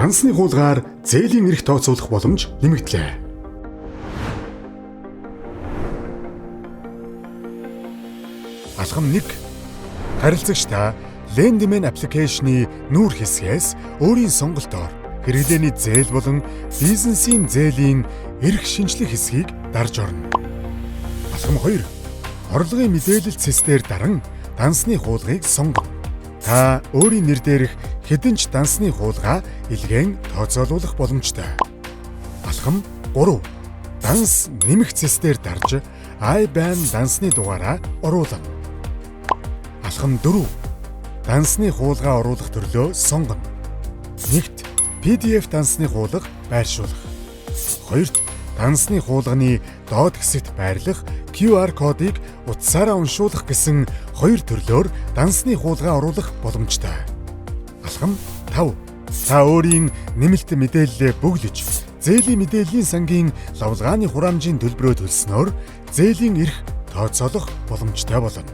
Дансны хуулгаар зээлийн эрх тооцоолох боломж нэмэгдлээ. Алхам 1. Харилцагч та Lendman application-ы нүүр хэсгээс өөрийн сонголтоор хэрэглээний зээл болон бизнесийн зээлийн эрх шинжлэх хэсгийг дарж орно. Алхам 2. Орлогын мэдээлэл цэс дээр даран дансны хуулгыг сонгоно. Та өөрийн нэр дээрх хэдэн ч дансны хуулгаа илгээн тооцоолуулах боломжтой. Алхам 3. Данс нэмэх цэс дээр дарж IBAN дансны дугаараа оруулна. Алхам 4. Дансны хуулгаа оруулах төрлөө сонгоно. Нэгт PDF дансны хуулга байршуулах. Хоёрт дансны хуулганы доод хэсэгт байрлах QR кодыг утсаараа уншуулах гэсэн хоёр төрлөөр дансны хуулгаа оруулах боломжтой. Алхам 5. Та өөрийн нэмэлт мэдээллээ бөглөж, зээлийн мэдээллийн сангийн лавлгааны хураамжийн төлбөрөө төлснөөр зээлийн эрх тооцоолох боломжтой болно.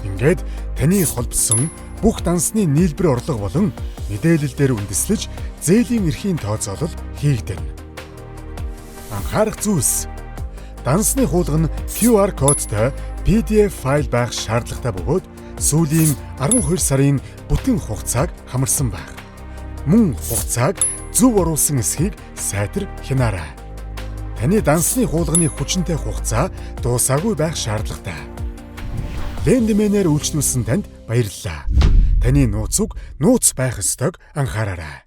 Ингээд таны холбосон бүх дансны нийлбэр орлого болон мэдээлэл дээр үндэслэж зээлийн эрхийн тооцоолол хийгдэнэ. Анхаарах зүйлс. Дансны хуулга нь QR кодтой PDF файл байх шаардлагатай бөгөөд сүүлийн 12 сарын бүтэн хугацааг хамарсан байх. Мөн хугацааг зөв оруулсан эсхийг сайтар хянаарай. Таны дансны хуулганы хүчинтэй хугацаа дуусаагүй байх шаардлагатай. Lendman-ээр үйлчлүүлсэн танд баярлалаа. Таны нууц үг нууц байх ёстойг анхаараарай.